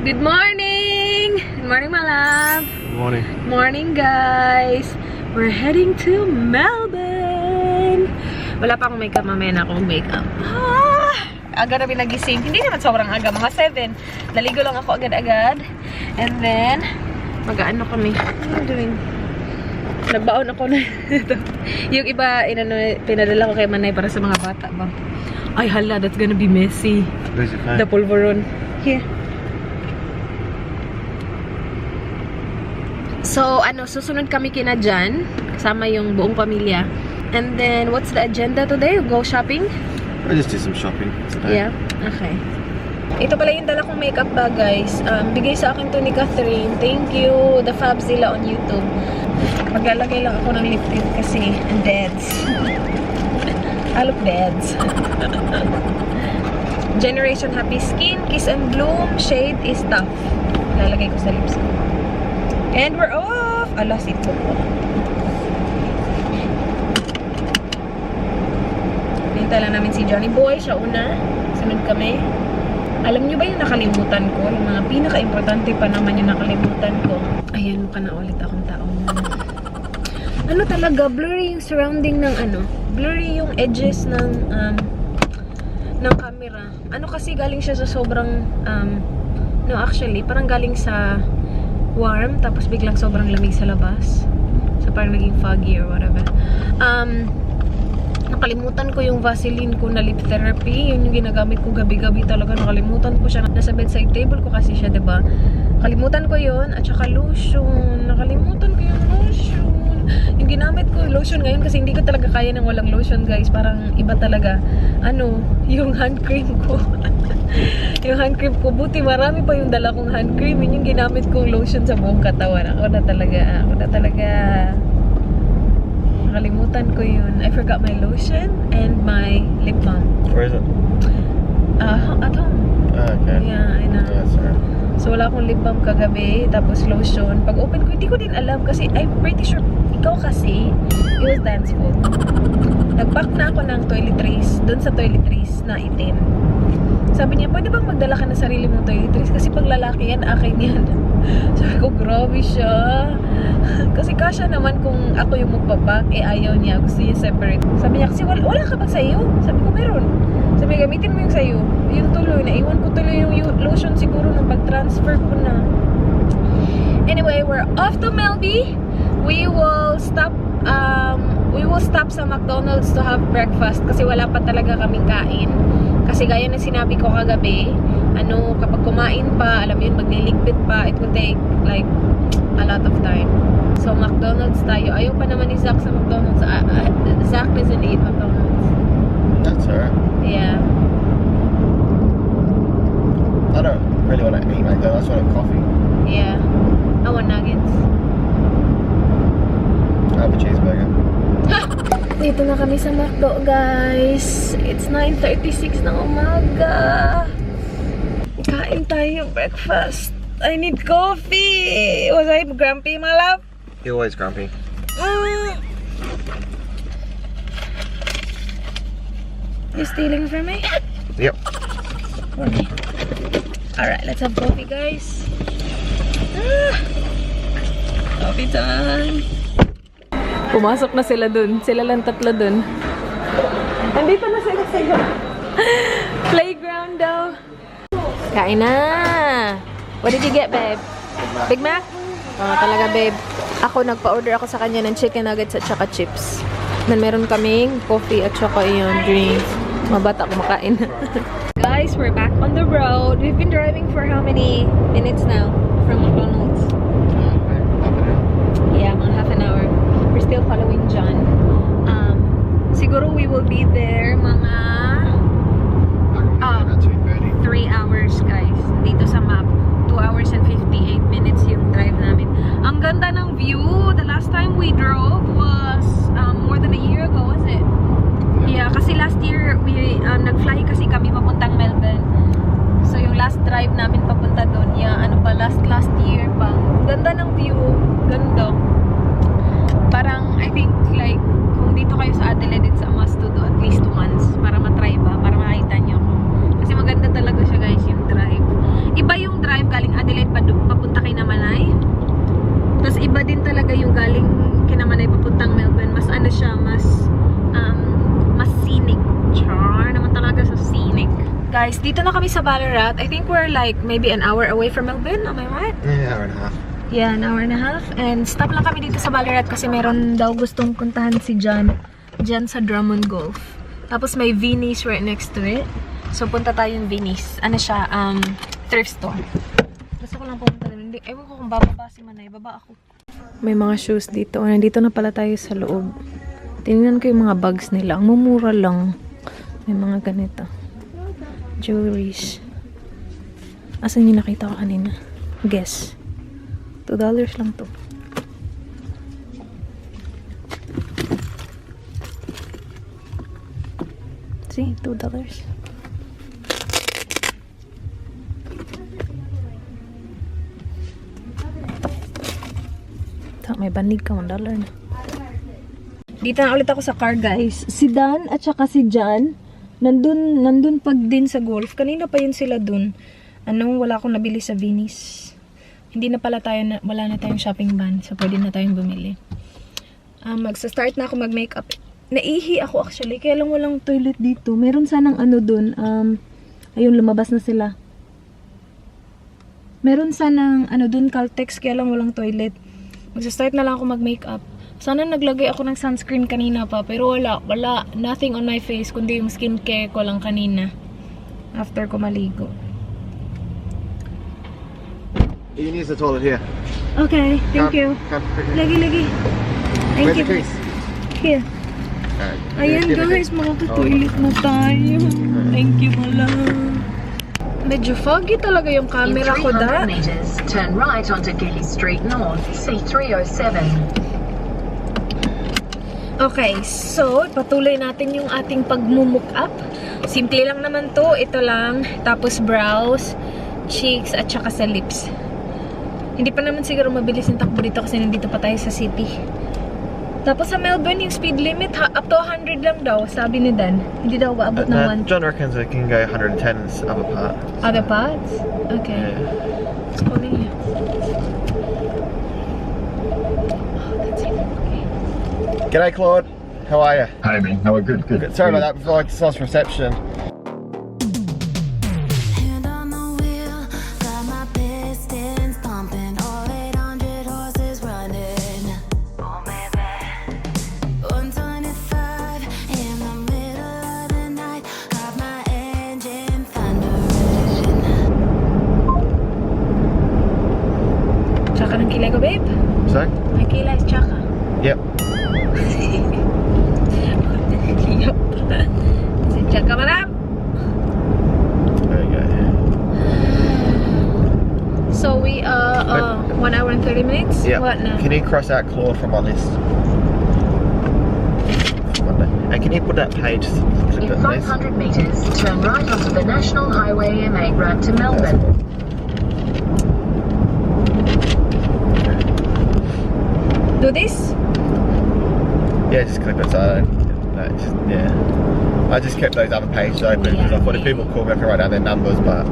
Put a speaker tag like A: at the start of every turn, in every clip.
A: Good morning! Good morning, my love!
B: Good morning.
A: Morning, guys! We're heading to Melbourne! Wala pa akong makeup, mamaya na akong makeup. Aga na nagising. Hindi naman sobrang aga, mga 7. Naligo lang ako agad-agad. And then, mag-ano kami. Ano doing? Nagbaon ako na ito. Yung iba, pinadala ko kay Manay para sa mga bata ba? Ay, hala, that's gonna be messy.
B: Where's your phone?
A: The pulveron. Here. So, susunod kami kina Jan, kasama yung buong pamilya. And then, what's the agenda today? Go shopping?
B: I just did some shopping today.
A: Yeah? Okay. Ito pala yung dala kong makeup bag, guys. Bigay sa akin to ni Catherine. Thank you. The Fabzilla on YouTube. Maglalagay lang ako ng lip tint kasi deads. I look deads. Generation Happy Skin, Kiss and Bloom, shade is tough. Lalagay ko sa lips ko. And we're off! Ala, sito ko. Hinta lang namin si Johnny Boy. Siya una. Sunod kami. Alam nyo ba yung nakalimutan ko? Yung mga pinaka-importante pa naman yung nakalimutan ko. Ayan, mukha na ulit akong taong. Ano talaga? Blurry yung surrounding ng blurry yung edges ng camera. Ano kasi galing siya sa sobrang no, actually parang galing sa warm tapos biglang sobrang lamig sa labas. So parang naging foggy or whatever. Nakalimutan ko yung Vaseline ko na lip therapy. Yun yung ginagamit ko gabi-gabi talaga. Nakalimutan ko siya. Nasa bedside table ko kasi siya, diba? Kalimutan ko yun. At saka lotion. Nakalimutan ko yung lotion. Yung ginamit ko lotion ngayon kasi hindi ko talaga kaya ng walang lotion, guys. Parang iba talaga. Yung hand cream ko. Yung hand cream ko. Buti marami pa yung dala kong hand cream. Yun yung ginamit kong lotion sa buong katawan. Ako na talaga. Nakalimutan ko yun. I forgot my lotion and my lip balm.
B: Where is it?
A: At home.
B: Okay.
A: Yeah, I know.
B: Yeah, sorry.
A: So, wala akong lip balm kagabi, tapos lotion. Pag open ko, hindi ko din alam kasi I'm pretty sure, ikaw kasi, it was dance food. Nag-pack na ako ng toiletries, dun sa toiletries na itim. Sabi niya, pwede bang magdala ka ng sarili mong toiletries? Kasi pag lalaki yan, akin yan. Sabi ko, grabe siya. Kasi kasya naman kung ako yung magpapak, ayaw niya. Gusto niya separate. Sabi niya, kasi wala ka bang sayo? Sabi ko, meron. Sabi, gamitin mo yung sayo. Yung tuloy, naiwan ko tuloy yung lotion siguro nung pag-transfer ko na. Anyway, we're off to Melby. We will stop sa McDonald's to have breakfast kasi wala pa talaga kaming kain. Kasi gaya na sinabi ko kagabi, kapag kumain pa, alam mo yun, magliligpit pa, it will take like a lot of time. So, McDonald's tayo. Ayaw pa naman ni Zach sa McDonald's. Zach doesn't eat McDonald's.
B: That's alright.
A: Yeah.
B: I don't really want to eat McDonald's. I just want a coffee.
A: Yeah. I want nuggets.
B: I have a cheeseburger.
A: Dito na kami sa McDo, guys. It's 9:36 ng umaga. Kain tayo breakfast. I need coffee. Was I grumpy, my love?
B: You're always grumpy.
A: You stealing from me?
B: Yep.
A: Okay. Alright, let's have coffee, guys. Coffee time. Pumasok na sila dun. Sila lang tatlo dun. Nandito na sila sa playground daw. Kain na! What did you get, babe? Big Mac? Oo, talaga, babe. Ako, nagpa-order ako sa kanya ng chicken nuggets at saka chips. Then, meron kaming coffee at saka yung drinks. Mabata kumakain. Guys, we're back on the road. We've been driving for how many minutes now from McDonald's? Yeah, mga half an hour. We're still following John. Siguro we will be there mga 3 hours, guys. Dito sa map. 2 hours and 58 minutes yung drive namin. Ang ganda ng view. The last time we drove was more than a year ago, was it? Yeah, kasi last year we nag-fly kasi kami papuntang Melbourne. So yung last drive namin papunta doon, last year pa. Ganda ng view. Ganda. Parang I think like kung dito kayo sa Adelaide, it's a must to do at least 2 months. Guys, dito na kami sa Ballarat. I think we're like maybe an hour away from Melbourne. Am I right?
B: Yeah, hour and a half.
A: Yeah, an hour and a half. And stop lang kami dito sa Ballarat kasi meron daw gustong puntahan si John dyan sa Drummond Golf. Tapos may Vinny's right next to it. So punta tayo yung Vinny's. Ano siya? Thrift store. Gusto ko lang pumunta doon. Hindi, ewan ko kung bababa si Manay. Baba ako. May mga shoes dito. Nandito na pala tayo sa loob. Tingnan ko yung mga bags nila. Ang mumura lang. May mga ganito. Jewelries. Asan yung nakita ko kanina? Guess. $2 lang to. See? $2. May banig ka, $1 na. Dito na ulit ako sa car, guys. Si Dan at saka si John nandun pag din sa golf. Kanina pa yun sila dun. Wala akong nabili sa Vinny's. Hindi na pala tayo, wala na tayong shopping ban. So, pwede na tayong bumili. Magsa-start na ako mag-makeup. Naihi ako actually. Kaya lang walang toilet dito. Meron sanang dun. Ayun, lumabas na sila. Meron sanang dun, Caltex. Kaya lang walang toilet. Magsa-start na lang ako mag-makeup. Sana naglagay ako ng sunscreen kanina pa. Pero wala. Nothing on my face. Kundi yung skincare ko lang kanina. After ko maligo.
B: You can use the toilet here.
A: Okay, thank you. Lagi. Thank you. Here. Ayan guys, makaka-toilet na tayo. Thank you pala. Medyo foggy talaga yung camera ko, da.
C: In 300 meters, turn right onto Gilly Street North, C307.
A: Okay, so patuloy natin yung ating pag-mook up. Simple lang naman to. Ito lang. Tapos brows, cheeks, at saka sa lips. Hindi pa naman siguro mabilis yung takbo dito kasi nandito pa tayo sa city. Tapos sa Melbourne, yung speed limit, up to 100 lang daw, sabi ni Dan. Hindi daw aabot ng 1.
B: John reckons it can go 110 in other parts.
A: Other parts? Okay.
B: Yeah.
A: It's calling you. Oh, that's it. Okay.
B: G'day, Claude. How are you?
D: Hey man, no, we're good.
B: Sorry about that. Before I lost reception.
E: Hand on the wheel, got my pistons pumping, all 800 horses running. Oh baby, 125 in the middle of the night, got my engine thundering.
A: Tsaka ng kilay ko, babe.
B: So?
A: May kilay, tsaka.
B: Yep.
A: Yup. Tsaka marap.
B: There you go.
A: So we are 1 hour and 30 minutes?
B: Yeah.
A: What now?
B: Can you cross out Claude from our list? And can you put that page, clip
C: In
B: it, please?
C: 500 meters, turn right onto the National Highway M8 ramp to Melbourne.
A: Do this?
B: Yeah, just clip it so I don't, yeah. I just kept those other pages open because I thought if people call me I can write down their numbers, but...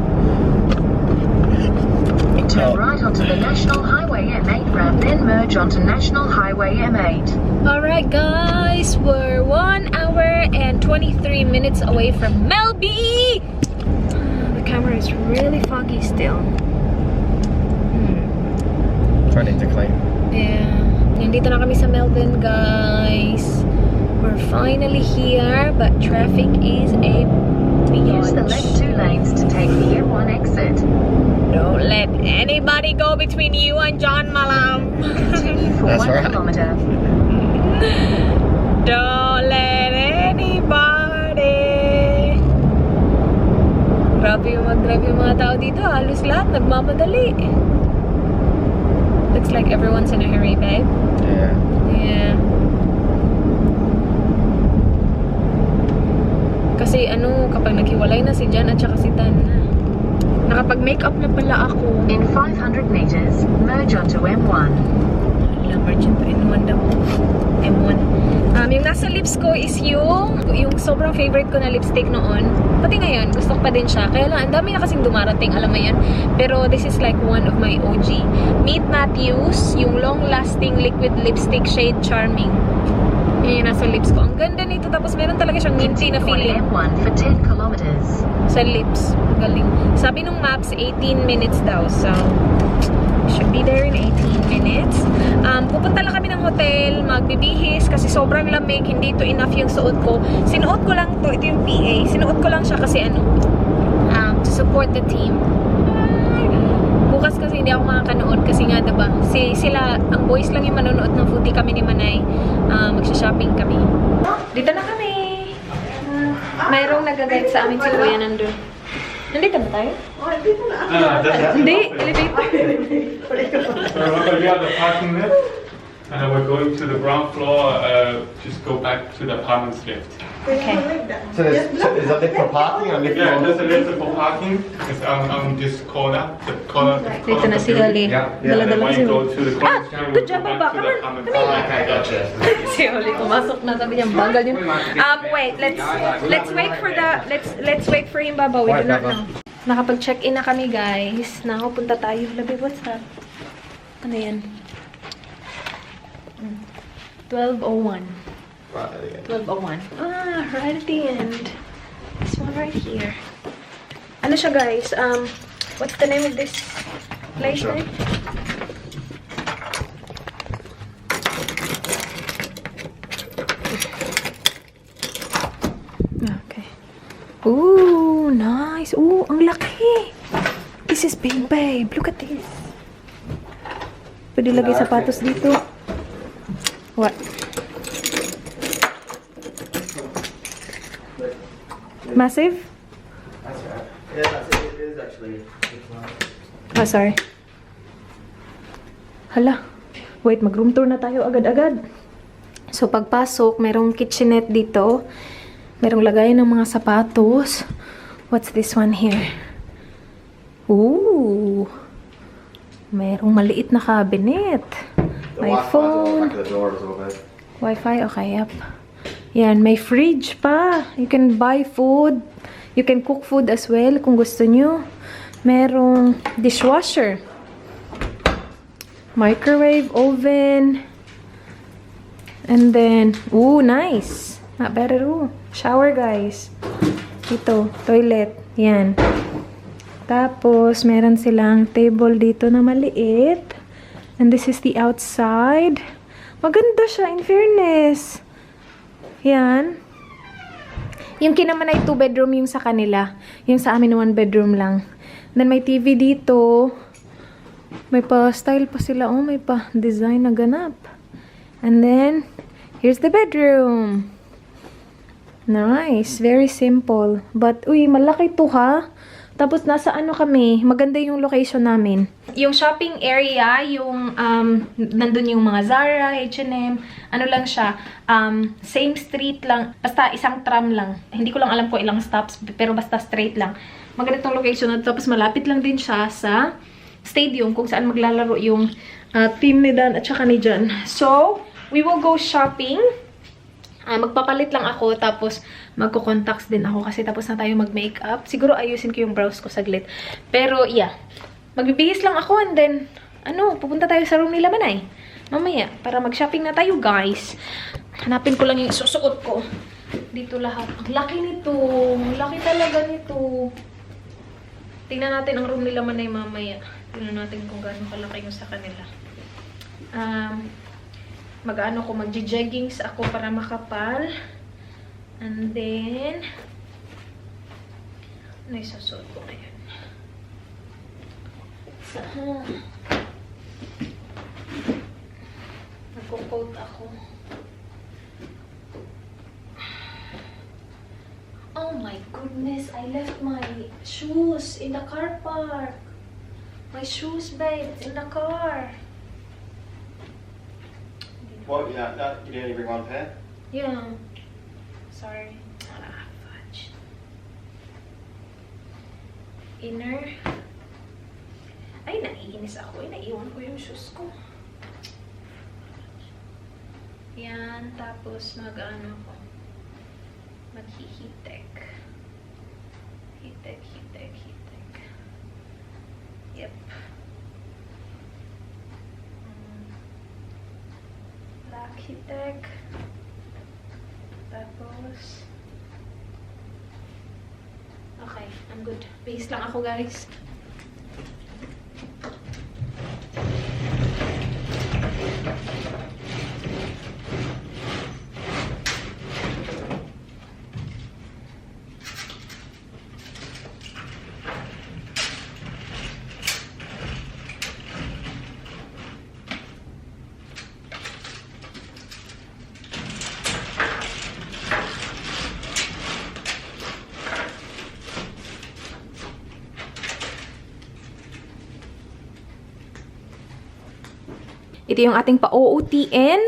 C: Turn right onto the National Highway M8 ramp, then merge onto National Highway M8.
A: Alright guys, we're 1 hour and 23 minutes away from Melby! The camera is really foggy still.
B: I need to clean.
A: Yeah. Nandito na kami sa Melbourne, guys. We're finally here, but traffic is a
C: Use the left 2 lanes to take the M1 exit.
A: Don't let anybody go between you and John Malam.
C: Continue for
B: That's
C: 1
B: right.
C: kilometer.
A: Don't let anybody. Grabe yung mag-drive yung mga tao dito. Halos lahat nagmamadali. Looks like everyone's in a hurry, babe.
B: Yeah.
A: Yeah. Kasi kapag naghiwalay na si Jan at saka si Dan na. Nakapag-makeup na pala ako.
C: In 500 meters, merge onto M1.
A: Merge into M1 daw. M1. Yung nasa lips ko is yung sobrang favorite ko na lipstick noon. Pati ngayon, gusto ko pa din siya. Kaya lang, ang dami na kasing dumarating, alam mo yan. Pero this is like one of my OG. Meet Matthews, yung long-lasting liquid lipstick shade Charming. Ngayon nasa lips ko. Ang ganda nito. Tapos meron talaga siyang minty na
C: Continue
A: feeling.
C: on M1 for 10 kilometers.
A: Sa lips. Galing. Sabi nung maps, 18 minutes daw. So, should be there in 18 minutes. Pupunta lang kami ng hotel, magbibihis kasi sobrang lamig, hindi to enough yung suot ko. Sinuot ko lang to, ito yung PA. Sinuot ko lang siya kasi to support the team. Bukas kasi hindi ako makakanood kasi nga diba, sila, ang boys lang yung manonood ng footy, kami ni Manay. Magsha-shopping kami. Dito na kami. Mayroong nag-guide sa amin si Kuya nandun. Nandito ba tayo? Hindi, elevator.
D: So we have the parking lift, and then we're going to the ground floor. Just go back to the apartments lift.
A: Okay.
B: So there's a lift for parking and a lift
D: Yeah,
B: for...
D: there's a lift for parking. It's on this corner. The corner.
A: Dito na si Oli.
D: Yeah.
A: Dala-dala
D: When
A: si
D: you go
A: Oli.
D: to the corner, store,
A: good
D: we'll
A: job,
D: go
A: Baba.
D: back to
A: Come
D: the
A: on.
D: apartments.
B: Oh, okay, gotcha.
A: Si Oli pumasok na, sabi niya bagal yun. Wait, let's wait for let's wait for him, Baba. We do not know. Nakapag-check-in na kami, guys. Nakapunta tayo. Labi, what's that? Ano yan? 12:01.
B: Right, there you go.
A: 12:01. Right at the end. This one right here. Ano siya, guys? What's the name of this place?
B: Sure.
A: Right? Okay. Ooh, nice. Ooh, ang laki. This is big, babe. Look at this. Pwede lagay sapatos dito. What? Massive?
B: That's right. Yeah, that's it. It is actually.
A: Oh, sorry. Hala. Wait, mag-room tour na tayo agad-agad. So, pagpasok, merong kitchenette dito. Merong lagay ng mga sapatos. What's this one here? Ooh. Merong maliit na cabinet.
B: The
A: My
B: Wi-Fi's on the
A: phone.
B: back of the door as well, babe.
A: Wi-Fi? Okay, yep. Yan, may fridge pa. You can buy food. You can cook food as well kung gusto nyo. Merong dishwasher. Microwave, oven. And then, ooh, nice. Not bad at all. Shower, guys. Dito, toilet. Yan. Tapos, meron silang table dito na maliit. And this is the outside. Maganda siya, in fairness. Yan. Yung kinaman ay 2-bedroom yung sa kanila. Yung sa amin 1-bedroom lang. Then may TV dito. May pa-style pa sila. Oh, may pa-design na ganap. And then, here's the bedroom. Nice. Very simple. But, uy, malaki to ha. Tapos, nasa ano kami, maganda yung location namin. Yung shopping area, yung, nandun yung mga Zara, H&M, ano lang siya, same street lang, basta isang tram lang. Hindi ko lang alam kung ilang stops, pero basta straight lang. Maganda tong location na, tapos malapit lang din siya sa stadium, kung saan maglalaro yung team ni Dan at saka ni John. So, we will go shopping. Magpapalit lang ako, tapos magko-contacts din ako kasi tapos na tayo mag-makeup. Siguro ayusin ko yung brows ko saglit. Pero, yeah. Magbibihis lang ako and then, pupunta tayo sa room nila Manay. Mamaya, para mag-shopping na tayo, guys. Hanapin ko lang yung susuot ko. Dito lahat. Ang laki nito. Ang laki talaga nito. Tingnan natin ang room nila Manay mamaya. Tingnan natin kung gaano kalaki yung sa kanila. Mag-ano ko, magje-jeggings ako para makapal. And then, ano isusuot ko ngayon? Nagko-coat ako. Oh my goodness, I left my shoes in the car park. My shoes, babe, it's in the car.
B: What? Yeah, no, you didn't even bring one pair?
A: Yeah. Sorry. Fudge. Inner. Ay, naiinis ako. Naiiwan ko yung shoes ko. Yan. Tapos, mag-ano ko. Mag-hihitek. Hitek. Yep. Black hitek. Tapos, okay, I'm good. Base lang ako, guys. Ito yung ating pa-OOTN.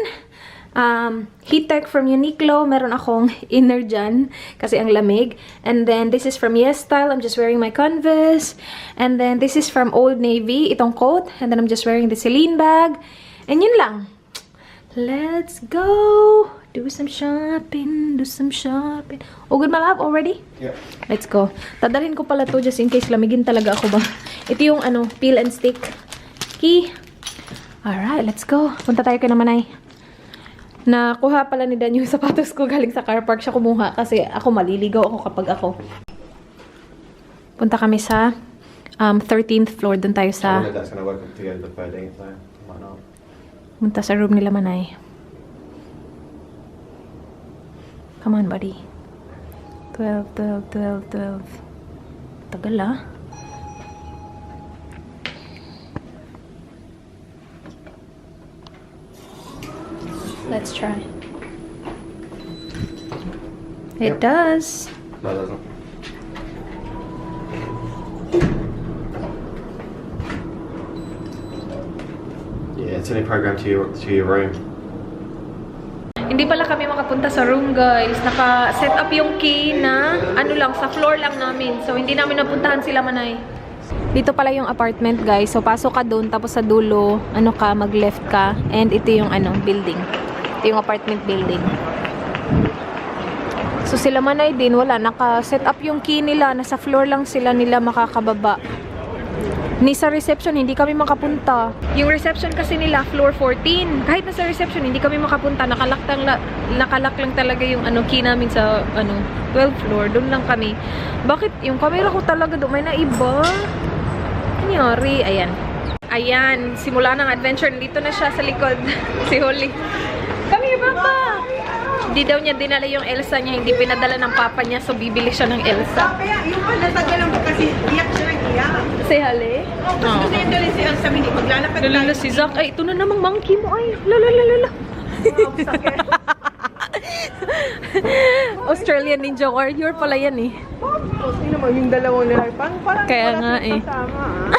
A: Heat Tech from Uniqlo. Meron akong inner dyan kasi ang lamig. And then, this is from Yes Style. I'm just wearing my Converse. And then, this is from Old Navy. Itong coat. And then, I'm just wearing the Celine bag. And yun lang. Let's go! Do some shopping. Do some shopping. Oh, good, my love? Already?
B: Yeah.
A: Let's go. Dadalhin ko pala to just in case lamigin talaga ako ba. Ito yung ano, peel and stick. Key. Alright, let's go. Punta tayo kay Namanay. Nakuha pala ni Dan yung sapatos ko galing sa car park siya kumuha kasi ako maliligaw ako kapag ako. Punta kami sa 13th floor. Doon tayo sa...
B: That's gonna work together the 13th though. Might not.
A: Punta sa room nila Manay. Come on, buddy. 12, 12, 12, 12. Tagal ah. Let's try. It does.
B: No, it doesn't. Yeah, it's only programmed to your room.
A: Hindi pala kami makapunta sa room, guys. Naka-set up yung key na ano lang, sa floor lang namin. So, hindi namin napuntahan sila Manay. Dito pala yung apartment, guys. So, pasok ka doon, tapos sa dulo, ano ka, mag-left ka. And ito yung ano, building. Ito yung apartment building. So, sila Manay din, wala. Naka-set up yung key nila. Nasa floor lang sila nila makakababa. Ni sa reception, hindi kami makapunta. Yung reception kasi nila, floor 14. Kahit nasa reception, hindi kami makapunta. Nakalak lang talaga yung ano, key namin sa ano, 12th floor. Doon lang kami. Bakit? Yung camera ko talaga doon, may naiba. Nangyari. Ayan. Ayan. Simula ng adventure. Dito na siya sa likod. Si Holly. Come here, Papa! Hindi daw niya dinala yung Elsa niya. Hindi pinadala ng papa niya. So, bibili siya ng Elsa.
F: Kaya yung natagalan mo kasi iyak siya ng iyak.
A: Si Hale?
F: Oh, kasi gusto niya dali si Elsa, hindi maglalakad
A: Lala si Zach. Ay, ito na namang monkey mo. Ay, lala. Australian Ninja Warrior pala yan eh.
F: Sino mo yung dalawang lalaki? Parang
A: Kaya
F: wala
A: nga
F: silang
A: eh.
F: kasama, ah.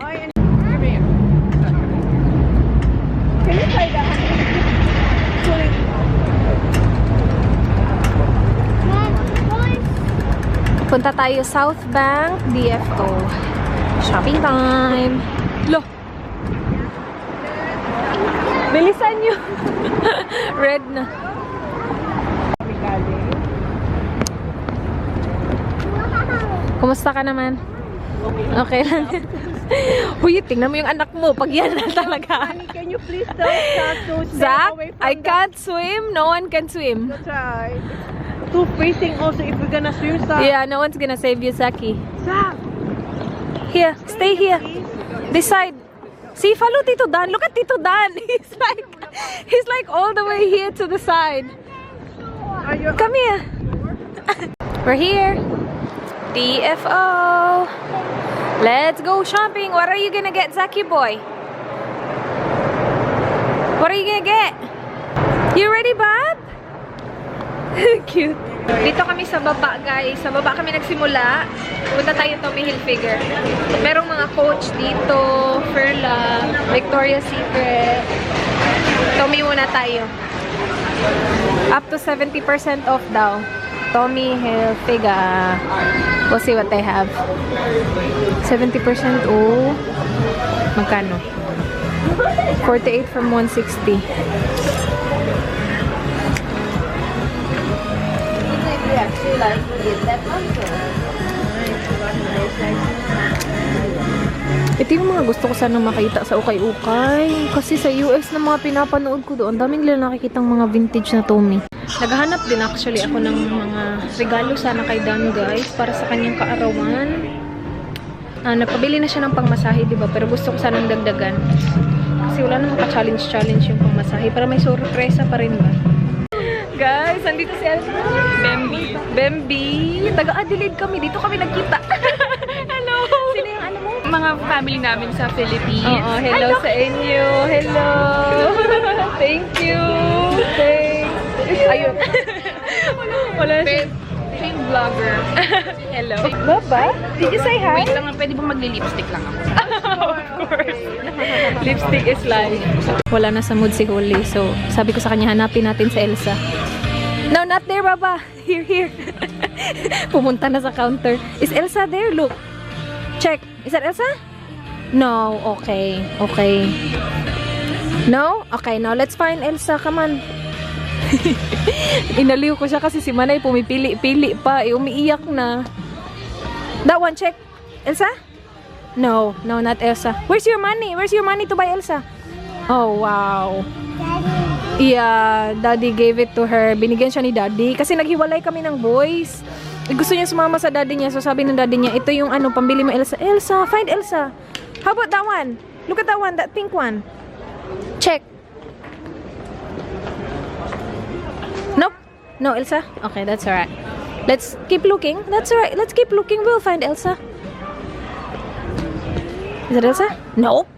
F: Ay, come here. Can you try that?
A: Punta tayo South Bank, DFO. Shopping time. Lo. Bilisan nyo. Red na. Kumusta ka naman? Okay lang. Uy, tingnan mo yung anak mo. Pag yan na talaga.
F: Honey, can you please tell Zach to stay
A: Zach,
F: away from
A: I can't swim. No one can swim.
F: That's right. Too freezing also if we're gonna swim, Zach.
A: Yeah, no one's gonna save you, Zaki.
F: Zach,
A: Here, stay here.
F: please.
A: This side. See, follow Tito Dan. Look at Tito Dan. He's like all the way here to the side.
F: Are you
A: Come here. We're here. DFO. Let's go shopping. What are you gonna get, Zaki boy? What are you gonna get? You ready, Bob? Cute. Dito kami sa baba, guys. Sa baba kami nagsimula. Punta tayo Tommy Hilfiger. Merong mga Coach dito, Furla, Victoria's Secret. Tommy muna tayo. Up to 70% off daw. Tommy Hilfiger. We'll see what they have. 70% off. Magkano? 48 from 160. Ito yung mga gusto ko sana makita sa ukay-ukay. Kasi sa US na mga pinapanood ko doon, daming nila nakikitang mga vintage na Tommy. Naghahanap din actually ako ng mga regalo sana kay Dan, guys, para sa kanyang kaarawan. Nagpabili na siya ng pangmasahe, diba? Pero gusto ko sanang dagdagan. Kasi wala namang ka-challenge yung pangmasahe. Para may sorpresa pa rin ba? Guys, nandito si Bambi. Bambi! Taga-Adelaide kami. Dito kami nagkita. Hello! Sino yung ano mo?
G: Mga family namin sa Philippines.
A: Oo, hello sa inyo. Hello! Thank you! Thanks! Ayun. Wala siya.
G: Same vlogger.
A: Hello. Baba, did you say hi?
G: Wait lang, pwede ba magli-lipstick lang ako?
A: Of course. Lipstick is life. Wala na sa mood si Holly. So, sabi ko sa kanya, hanapin natin si Elsa. No, not there, Baba. Here, here. Pumunta na sa counter. Is Elsa there? Look. Check. Is that Elsa? No. Okay. Okay. No? Okay, now let's find Elsa. Come on. Inaliw ko siya kasi si Manay pumipili-pili pa. Umiiyak na. That one, check. Elsa? No, no, not Elsa. Where's your money? Where's your money to buy Elsa? Oh, wow. Yeah, Daddy gave it to her. Binigyan siya ni Daddy. Kasi naghiwalay kami ng boys. Gusto niya sumama sa Daddy niya. So sabi ng Daddy niya, ito yung ano, pambili mo Elsa. Elsa, find Elsa. How about that one? Look at that one, that pink one. Check. Nope. No, Elsa? Okay, that's alright. Let's keep looking. That's alright. Let's keep looking. We'll find Elsa. Is that Elsa? Nope.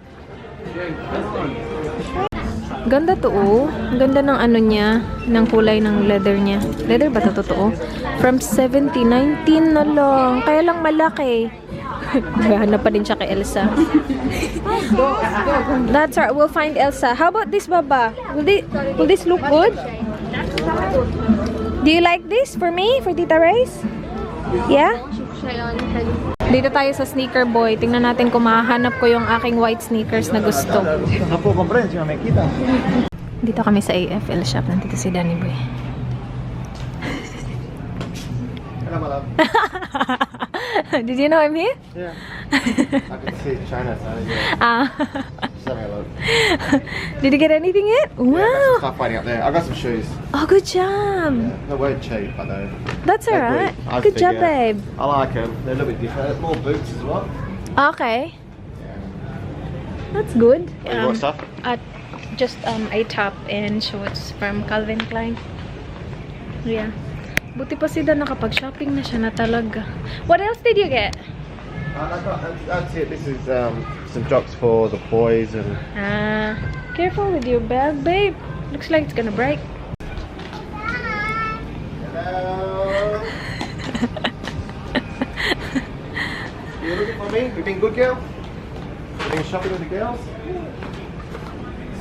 A: Ganda to, oh. Ganda ng ano niya, ng kulay ng leather niya. Leather ba to totoo? From 70, 19 na lang. Kaya lang malaki. Naghahanap pa din siya kay Elsa. That's right. We'll find Elsa. How about this, Baba? Will this look good? Do you like this for me? For Tita Rice? Yeah? Dito tayo sa Sneaker Boy. Tingnan natin kung mahahanap ko yung aking white sneakers na gusto. Dito kami sa AFL shop. Nandito si Danny Boy.
B: Hello, my love.
A: Did you know I'm here?
B: Yeah. I can see China, so yeah. Just having a look.
A: Did you get anything yet? Wow.
B: Yeah, stuff waiting up there. I got some shoes.
A: Oh, good job.
B: They weren't cheap, but they.
A: That's
B: they're
A: alright.
B: I
A: Good job,
B: figure.
A: babe.
B: I like them. They're a little bit different. More boots as well.
A: Okay. That's good.
B: What stuff?
A: Just a top and shorts from Calvin Klein. Yeah. Buti pa si Dan nakapag-shopping na siya na talaga. What else did you get?
B: That's it. This is some jocks for the boys and.
A: Careful with your bag, babe. Looks like it's gonna break.
B: Hello. You looking for me? You been good, girl? You been shopping with the girls?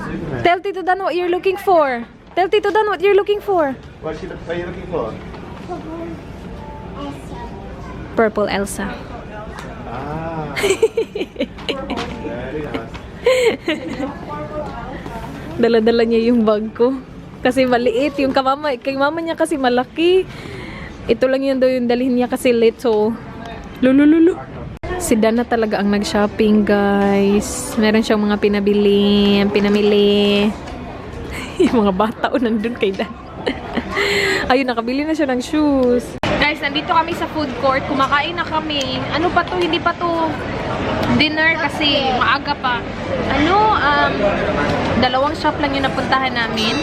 B: Superman.
A: Tell Tito Dan what you're looking for. Tell Tito Dan what you're looking for.
B: What are you looking for?
A: Purple Elsa.
B: Ah. Very nice.
A: Dala-dala niya yung bag ko. Kasi maliit. Yung kay mama niya kasi malaki. Ito lang yun daw yung dalhin niya kasi late. So, lulululu. Si Dana talaga ang nag-shopping, guys. Meron siyang mga pinamili. Yung mga bata o nandun kay Dan. Ayun, nakabili na siya ng shoes. Guys, nandito kami sa food court. Kumakain na kami. Ano pa to? Hindi pa to dinner kasi maaga pa. Dalawang shop lang yung napuntahan namin.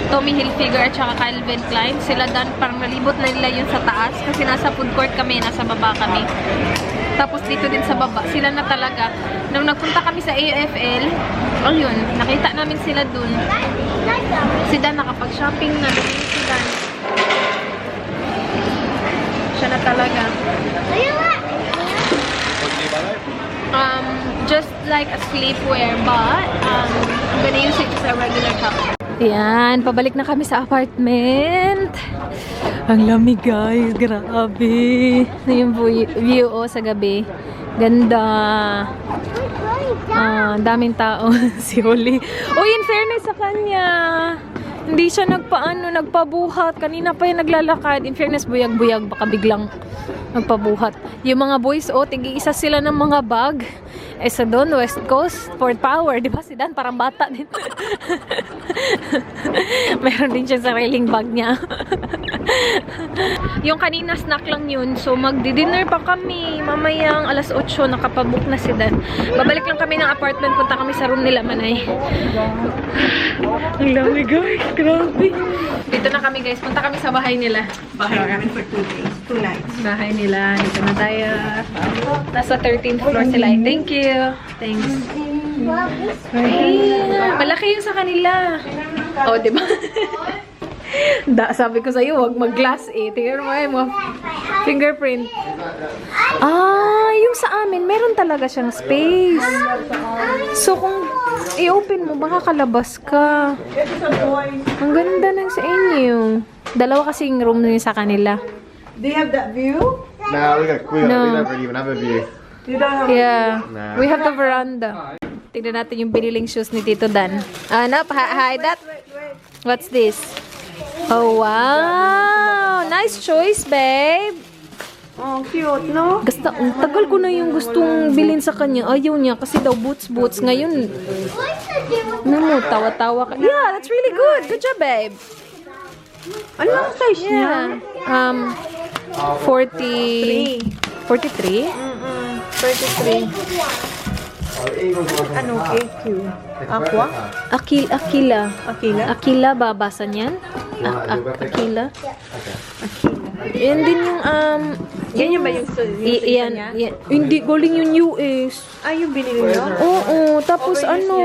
A: Tommy Hilfiger at saka Calvin Klein. Sila Dan, parang nalibot na nila yun sa taas kasi nasa food court kami, nasa baba kami. Tapos dito din sa baba, sila na talaga. Nung nagpunta kami sa AFL, ayun, nakita namin sila dun. Si Dan nakapag-shopping na. Si Dan. Siya na talaga. Just like a sleepwear, but I'm gonna use it as a regular top. Yan, pabalik na kami sa apartment. Ang lamig, guys. Grabe. Na yung view sa gabi. Ganda. Daming tao. Si Holly. Uy, in fairness sa kanya. Hindi siya nagpabuhat. Kanina pa yung naglalakad. In fairness, buyag-buyag. Baka biglang nagpabuhat. Yung mga boys, tig-isa sila ng mga bag. Isa doon, West Coast, Ford Power. Di ba si Dan? Parang bata din. Meron din siya sariling bag niya. Yung kanina snack lang yun. So magdi-dinner pa kami. Mamayang alas 8 nakapabook na si Dan. Babalik lang kami ng apartment. Punta kami sa room nila, Manay. Ang lamig guys. Grabe. Dito na kami guys. Punta kami sa bahay nila.
F: Bahay namin for 2 days, 2 nights.
A: Bahay nila. Dito na tayo. Nasa 13th floor sila. Thank you. Thanks. Ay, malaki yung sa kanila. Oh, di ba? Sabi ko sa'yo, huwag mag-glass eh. Tingnan mo fingerprint. Ah, yung sa amin, meron talaga siyang space. So, kung i-open mo, baka kalabas ka. Ang ganda ng sa inyo. Dalawa kasing room na yun sa kanila.
F: Do you have that view?
B: No, we don't really even have a view.
F: You don't have
A: Yeah.
B: Nah.
A: We have the veranda. Tingnan natin yung biniling shoes ni Tito Dan. Hi, that. What's this? Oh, wow. Nice choice, babe.
F: Oh, cute, no?
A: Ang tagal ko na yung gustong bilhin sa kanya. Ayaw niya kasi daw boots. Ngayon, tawa-tawa ka. Yeah, that's really good. Good job, babe.
F: Ano ang size niya?
A: Yeah. 43.
F: 33. Ano? AQ? Aqua?
A: Akila.
F: Aquila?
A: Akila, babasa niyan? Akila. Yan din yung,
F: Yan yung ba yung
A: yan. Hindi, galing yung US.
F: Ay, yung binili niyo?
A: Oo, tapos
F: Okay,
A: ano,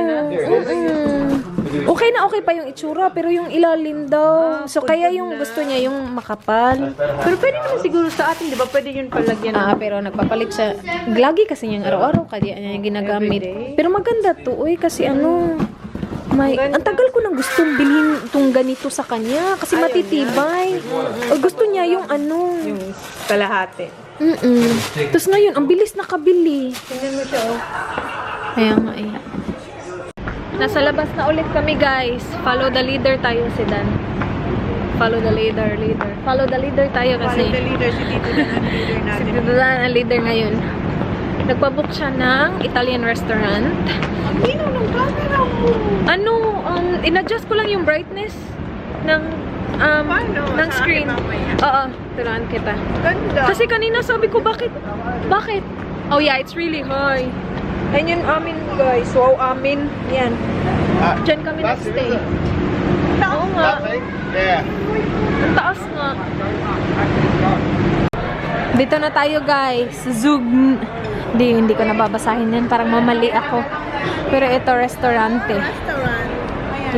F: yan,
A: okay pa yung itsura, pero yung ilalim daw. So, kaya yung gusto niya, yung makapal.
F: Pero pwede naman siguro sa atin, di ba? Pwede yun palagyan.
A: Pero nagpapalit siya. Lagi kasi niyang araw-araw, kaya niya yung ginagamit.
F: Everyday.
A: Pero maganda to, kasi ang tagal ko nang gustong bilhin itong ganito sa kanya kasi matitibay. O gusto niya yung
F: Yung kalahati.
A: Tapos ngayon, ang bilis nakabili.
F: Tingnan mo siya, oh.
A: Kaya nga eh. Nasa labas na ulit kami guys. Follow the leader tayo si Dan. Follow the leader. Follow the leader tayo kasi.
F: Follow the leader, si Tito Dan ang leader
A: Si
F: natin.
A: Tito Dan ang leader ngayon. Nagpabook siya ng Italian restaurant.
F: Ang ginaw ng camera mo.
A: In-adjust ko lang yung brightness ng
F: Paano?
A: ng
F: Sa
A: screen.
F: akin mamaya.
A: Oo, turuan kita.
F: Ganda.
A: Kasi kanina sabi ko, bakit? Oh yeah, it's really high. Ayan yun amin guys. Wow, amin. Yan. Diyan kami
B: That's it,
A: nag-stay.
B: is it?
A: Oo nga.
B: That thing? Yeah.
A: Ang taas nga. Dito na tayo guys. Zug. Hindi ko nababasahin yan. Parang mamali ako. Pero ito, restaurante.
F: Restaurant.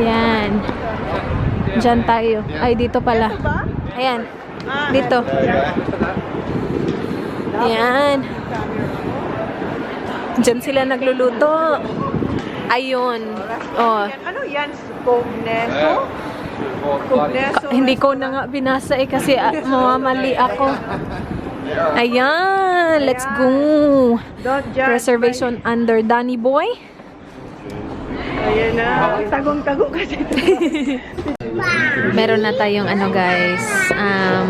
A: Yan. Diyan tayo. Ay, dito pala. Ayan. Dito. Yan. Diyan sila nagluluto. Ayun. Oh.
F: Ano yan? Cogneso? Cogneso.
A: Hindi ko na nga binasa kasi mamamali ako. Ayan. Let's go.
F: Don't judge.
A: Reservation under Danny Boy.
F: Ayan na. Tagong-tago kasi.
A: Meron na tayong guys,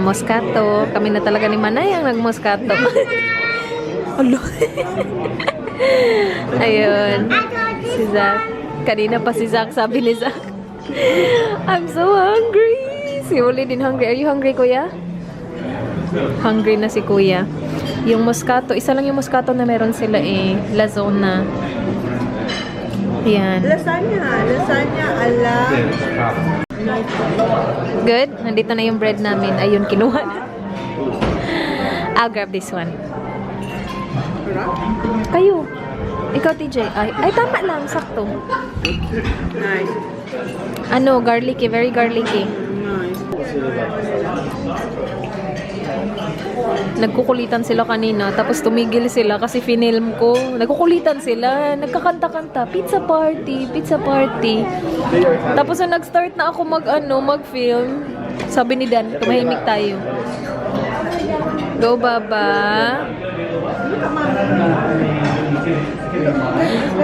A: Moscato. Kami na talaga ni Manay ang nag-Moscato. Alo. Ayun. Si Zach. Kanina pa si Zach, sabi ni Zach, I'm so hungry. Si Uli din hungry. Are you hungry, kuya? Hungry na si kuya. Yung Moscato, isa lang yung Moscato na meron sila Lazona. Yan.
F: Lasagna, ala.
A: Good? Nandito na yung bread namin. Ayun, kinuha na. I'll grab this one. Kayo. Ikaw, TJ. Ay, tama lang. Sakto.
F: Nice.
A: Garlicky. Very garlicky.
F: Nice.
A: Nagkukulitan sila kanina. Tapos tumigil sila kasi finilm ko. Nagkukulitan sila. Nagkakanta-kanta. Pizza party. Tapos nag-start na ako mag-film. Sabi ni Dan, tumahimik tayo. Go, Baba.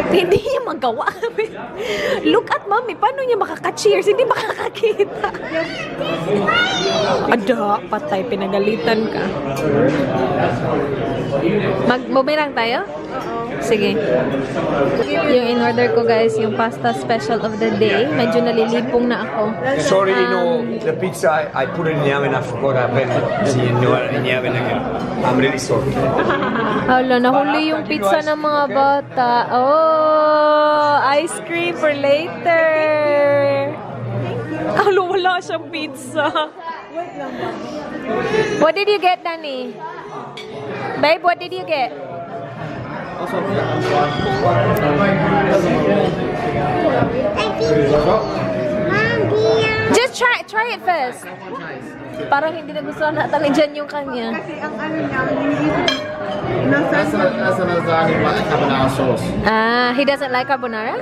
A: Hindi niya magawa. Look at mommy. Paano niya makaka-cheers? Hindi makakakita. Patay. Pinagalitan ka. Mag-bumirang tayo? Sige. Yung in-order ko guys, yung pasta special of the day. Medyo nalilipong na ako.
H: Sorry, the pizza, I put it in the oven, I forgot I put it in the oven again. I'm really sorry.
A: Hala, nahuli yung pizza ng mga bata. Oh, ice cream for later. Hala, wala siyang pizza. What did you get, Danny? Babe, what did you get? Just try it first. Parang hindi nagustuhan natin ni Jan yung kanya.
F: Kasi ang ano niya,
B: That's a lasagna with a carbonara sauce.
A: Ah, he doesn't like carbonara?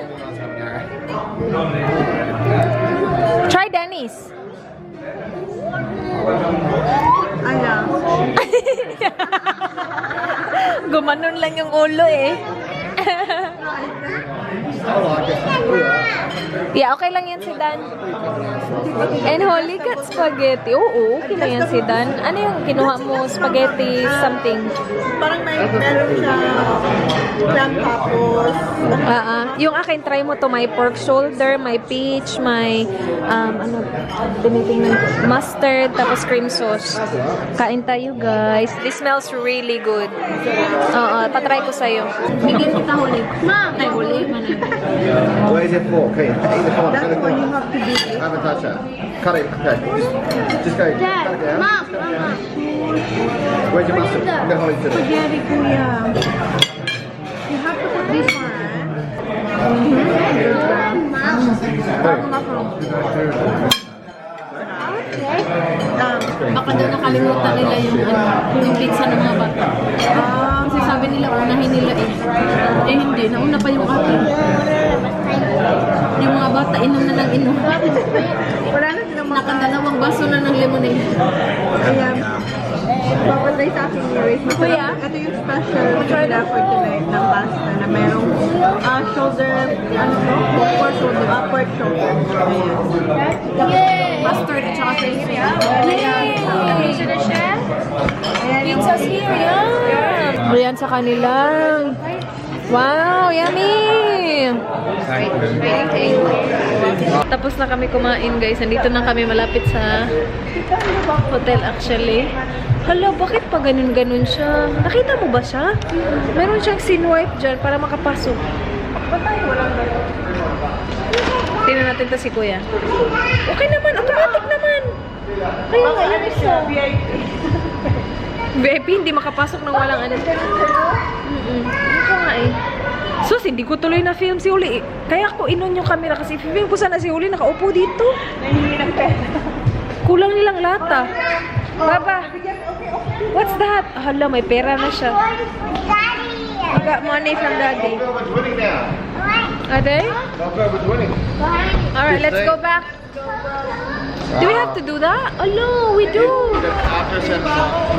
A: Try Danny's.
F: alam.
A: Gumanon lang yung ulo eh. Yeah, okay lang yan si Dan. And Holly got spaghetti. Oo, okay lang yan si Dan. Ano yung kinuha mo? Spaghetti something?
F: Parang meron siya clam tapos.
A: Yung akin, try mo to. May pork shoulder, may peach, may tinitingnan ko. Mustard, tapos cream sauce. Kain tayo, guys. This smells really good. Patry ko sa'yo. Bigyan kita, Holly. Ma! Ay, Holly.
B: Where's your fork? Okay, eat the fork.
F: That's what you have to do.
B: Have a touch it. Cut it. Okay, just go.
E: Dad,
B: cut it down.
E: Mom,
B: Just cut it
E: Mama.
B: down. Where's your mustard? Get Holly to it.
F: Spaghetti, kuya. You have to put this one.
A: Baka daw nakalimutan nila yung pizza ng mga bata. Kasi sabi nila, unahin nila eh. Eh hindi, nauna pa yung akin. Yung mga bata, inom na ng inom.
F: Wala na silang mga
A: Nakadalawang baso na ng lemonade.
F: ayan. Papatay sa akin ni Grace.
A: Kuya?
F: Ito yung special nila for tonight ng pasta na merong shoulder, ano to? Pork shoulder. Pork shoulder. Ayan.
A: Mustard at saka cream sauce. Yay! Pizza's here, yum! Ayan sa kanila. Wow, yummy! Tapos na kami kumain, guys. Nandito na kami malapit sa hotel actually. Hala, bakit pa ganun-ganun siya? Nakita mo ba siya? Meron siyang sin-wipe dyan para makapasok. Tingnan natin to si Kuya. Okay naman, automatic naman. Kaya nga, yun isa. VIP, hindi makapasok ng walang ano. Ito nga eh. Sus, hindi ko tuloy na film si Uli eh. Kaya ko inon yung camera kasi film ko sana si Uli nakaupo dito. Kulang nilang lata. Baba, what's that? Hala, may pera na siya. I got money from Daddy.
B: Melbourne's winning now.
A: Are they?
B: Melbourne's winning.
A: Alright, let's go back. Do we have to do that? Oh no, we do.
B: After 7 o'clock.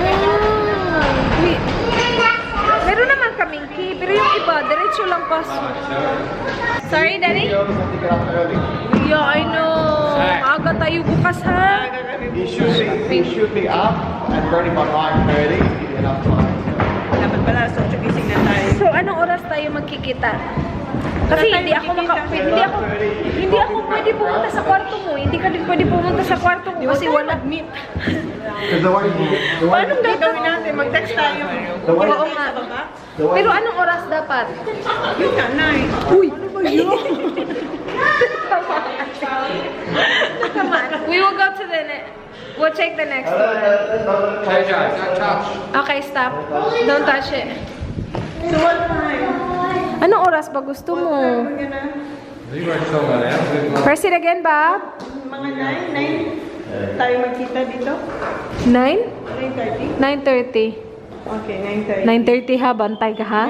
A: Meron naman kaming key, pero yung iba, diretso lang pasok. Sorry, Daddy? Yeah, I know. Aga tayo bukas, ha?
B: You should be up and ready by 9:30 to give you enough time.
F: Dapat pala, so gising na tayo.
A: So, anong oras tayo magkikita? Kasi hindi ako pwede pumunta sa kwarto mo. Hindi ka din pwede pumunta sa kwarto ko kasi wala meet.
B: Because the way
A: Paano
F: Gawin natin, mag-text tayo.
A: Oo nga. Pero anong oras dapat?
F: Yun na, 9. Uy! Ano ba yun?
A: We will go to we'll take the next one.
B: Hey guys, don't touch.
A: Okay, stop. Don't touch it.
F: So what time?
A: Anong oras ba gusto mo?
F: We're gonna,
A: Press it again, Bob.
F: mga 9 tayo magkita dito.
A: 9?
F: 9:30?
A: 9:30.
F: Okay, 9:30.
A: 9:30 ha, bantay ka ha?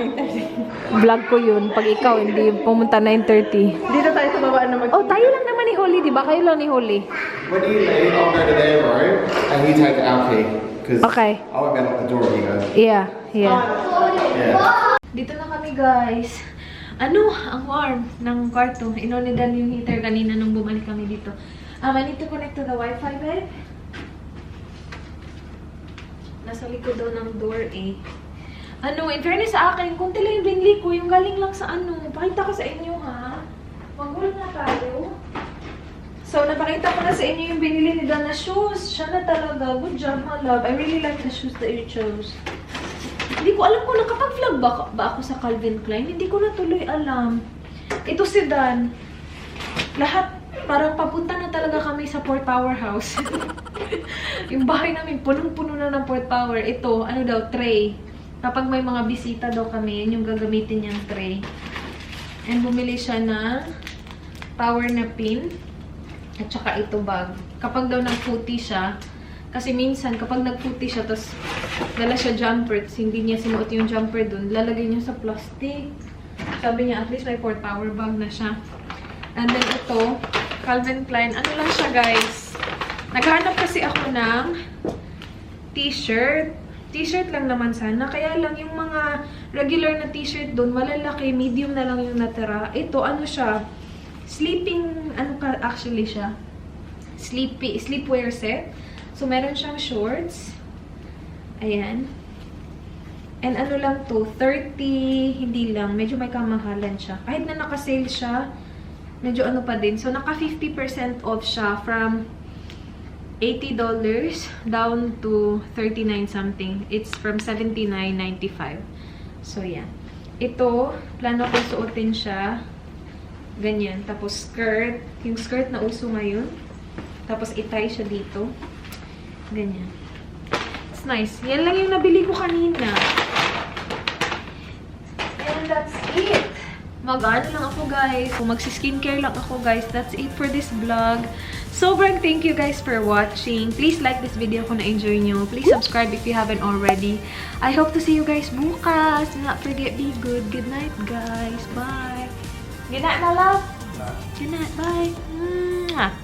A: Vlog ko yun. Pag ikaw hindi pumunta 9:30.
F: Dito tayo sa baba na
A: Oh, tayo lang naman ni Holly, di ba? Kayo lang ni Holly.
B: When you leave, I'll go to their room and you take our key. Because
A: Okay.
B: I won't be able to door you guys.
A: Yeah.
B: Yeah.
A: Dito na kami, guys. Ano? Ang warm ng kwarto. Inonidan yung heater kanina nung bumalik kami dito. I need to connect to the Wi-Fi, babe. Nasa likod daw ng door eh. Ano, in fairness sa akin, kung tila yung binili ko, yung galing lang sa ano. Pakita ko sa inyo, ha? Magulo na tayo. So, napakita ko na sa inyo yung binili ni Dan na shoes. Siya na talaga. Good job, my love. I really like the shoes that you chose. Hindi ko alam kung nakapag-vlog ba ako sa Calvin Klein. Hindi ko na tuloy alam. Ito si Dan. Lahat, parang papunta na talaga kami sa Port Power House. Yung bahay namin, punong-puno na ng Port Power. Ito, ano daw, tray. Kapag may mga bisita daw kami, yun yung gagamitin niyang tray. And bumili siya ng power na pin. At saka ito bag. Kapag daw nagputi siya, kasi minsan kapag nagputi siya, tapos dala siya jumper, tapos hindi niya sinuot yung jumper dun, lalagay niya sa plastic. Sabi niya, at least may Port Power bag na siya. And then ito, Calvin Klein. Ano lang siya, guys? Naghanap kasi ako ng t-shirt. T-shirt lang naman sana. Kaya lang yung mga regular na t-shirt doon, malalaki, medium na lang yung natira. Ito, ano siya? Sleeping, ano ka actually siya? Sleepwear set. So, meron siyang shorts. Ayan. And ano lang to, 30, hindi lang. Medyo may kamahalan siya. Kahit na naka-sale siya, medyo ano pa din. So, naka 50% off siya from $80 down to 39 something. It's from $79.95. So, yeah. Ito, plano ko suotin siya. Ganyan. Tapos, skirt. Yung skirt na uso ngayon. Tapos, itie siya dito. Ganyan. It's nice. Yan lang yung nabili ko kanina. And that's it. Mag-ano lang ako, guys. Kung magsi-skincare lang ako, guys. That's it for this vlog. Sobrang thank you, guys, for watching. Please like this video kung na-enjoy nyo. Please subscribe if you haven't already. I hope to see you guys bukas. Do not forget, be good. Good night, guys. Bye. Good night, my love. Good night. Bye. Mwah.